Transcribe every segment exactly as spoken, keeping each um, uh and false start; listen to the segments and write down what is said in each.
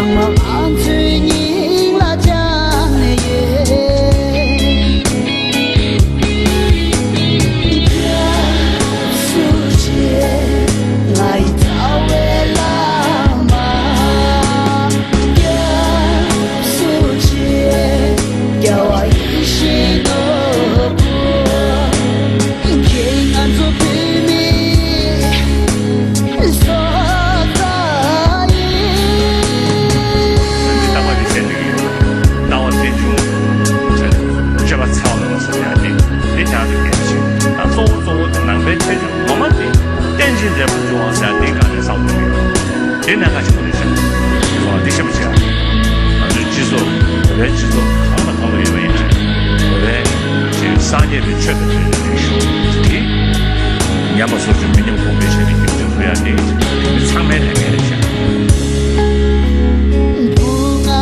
མ་ང་ཚོའི་སྙིང་ལ་བཅངས་ནས་ཡོད། སྐྱབས་སུ་མཆི་ང་ཡི་རྩ་བའི་བླ་མ། སྐྱབས་སུ་མཆི་རྒྱལ་བ་ཡིད་བཞིན་ནོར་བུ། ཁྱེད་ང་ཚོ་བོད་མི། སངས་རྒྱས་པའི་ཆོས་དང་མཐུན་པའི་རིག་གཞུང་དེ་ཉམས་པ་སོར་ཆུད་མི་ཉམས་གོང་འཕེལ་བྱས་ནས་རྒྱུན་འཛིན་ཐུབ་ཡ་དེ་མི་ཚང་མའི་ལས་འགན་རེད་ཤག་བུ་ང་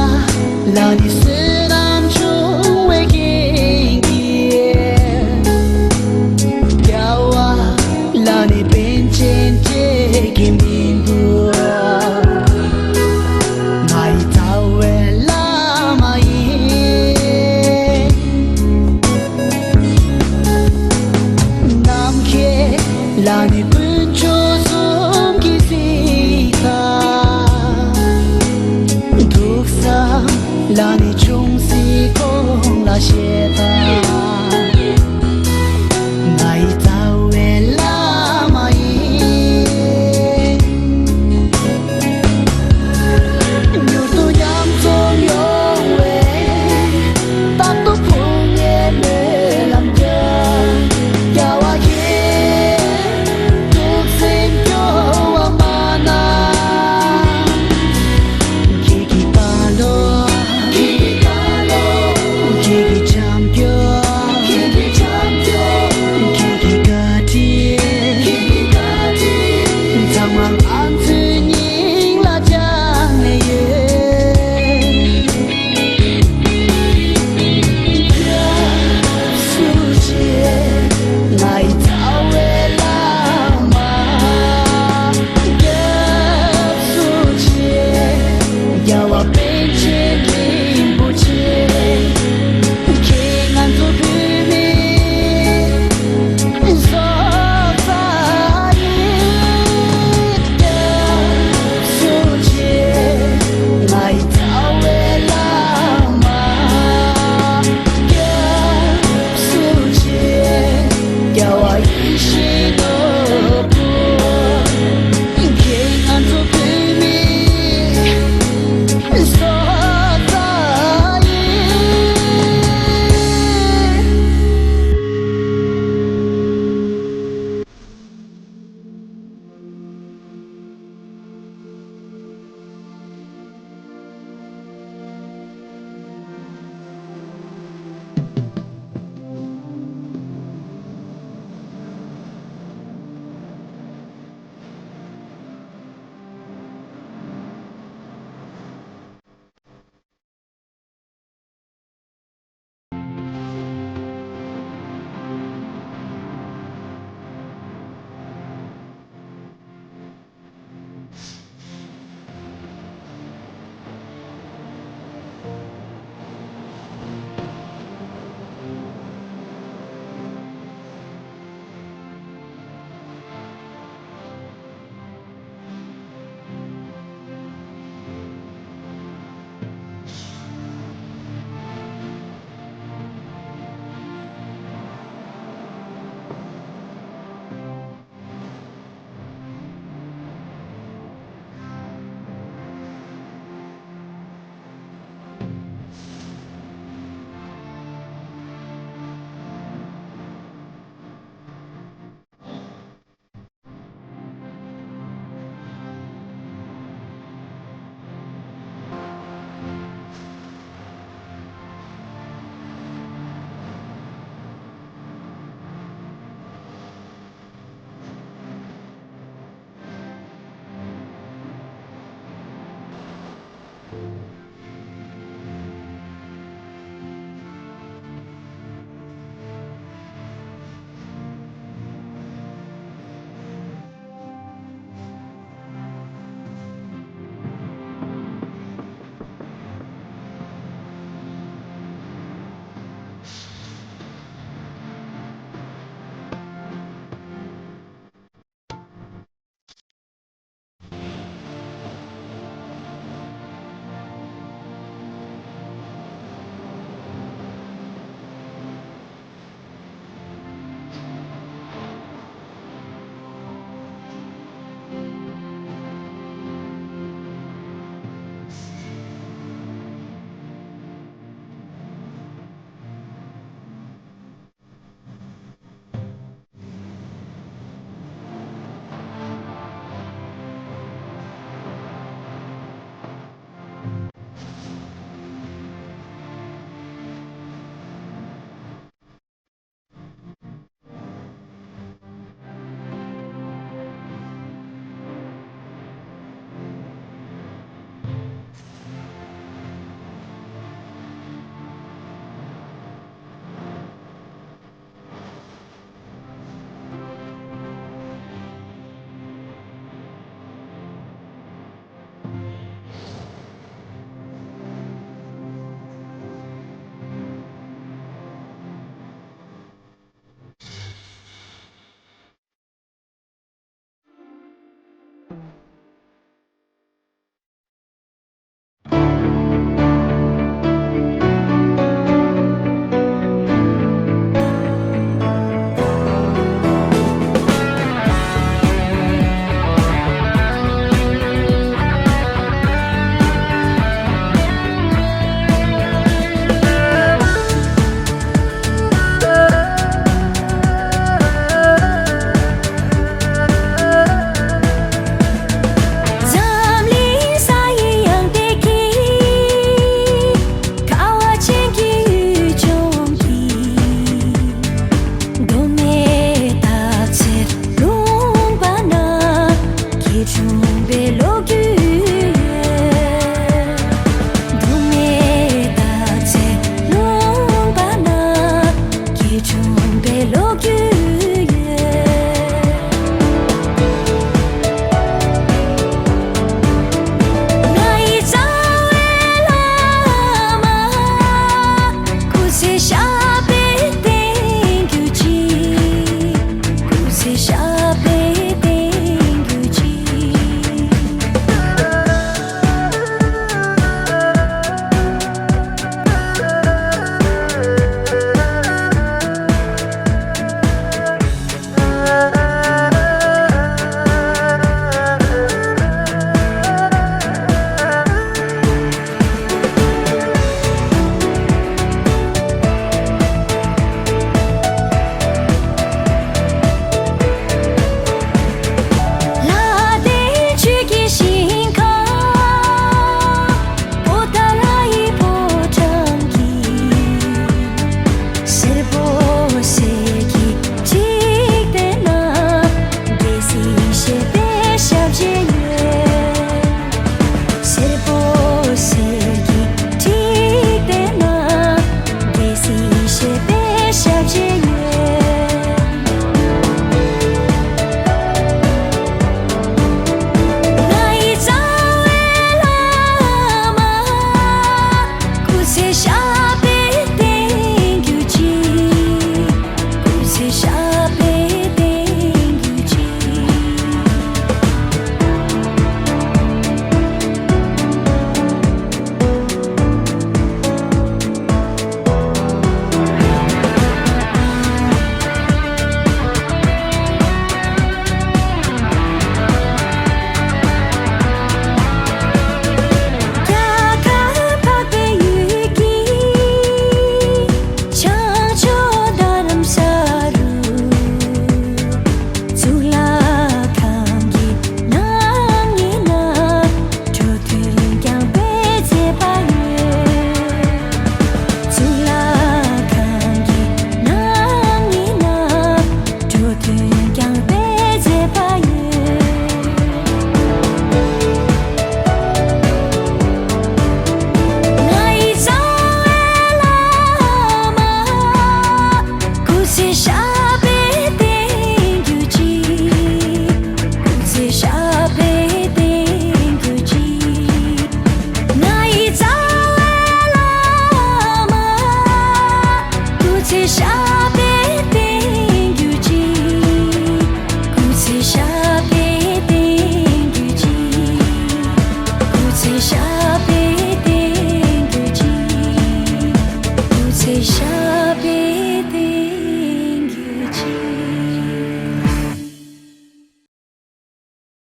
ལ་ནི་བསོད་ནམས་ཆུང་བའི་རྐྱེན་གྱིས། རྒྱལ་བ་ལ་ནི་པཎ་ཆེན་སྤྲད་ཀྱི་མི་འདུག་ང་ཡི་རྩ་བའི་བླ་མ་ཡིན། ནམ་མཁའི་ལ་ནི་དཀོན་མཆོག་གསུམ་གྱི་གཟིགས་ས། ཐུགས་བསམ་ལ་ནི་ཆུང་སྲིད་ཁོང་ལ་བཞེས་ས། ང་ཡི་རྩ་བའི་བླ་མ་ཡིན། མྱུར་དུ་མཉམ་འཛོམས་ཡོང་བའི་རྟག་ཏུ་ཕུང་བའི་སྨོན་ལམ་རྒྱག་རྒྱལ་བ་ཡིན། ཐུགས་སེམས་སྐྱོ་བ་མ་གནང་། ཁྱེད་ཀྱི་བཀའ་སློབ། ཁྱེད་ཀྱི་བཀའ་སློབ། ཁྱེད་ཀྱི་བྱམས་སྐྱོང་། ཁྱེད་ཀྱི་བྱམས་སྐྱོང་། ཁྱེད་ཀྱི་བཀའ་དྲིན། ཁྱེད་ཀྱི་བཀའ་དྲིན། ཚང་མ་ང་ཚོའི་སྙིང་ལ་བཅངས་ནས་ཡོད། སྐྱབས་སུ་མཆི་ང་ཡི་རྩ་བའི་བླ་མ། སྐྱབས་སུ་མཆི་རྒྱལ་བ་དཔལ།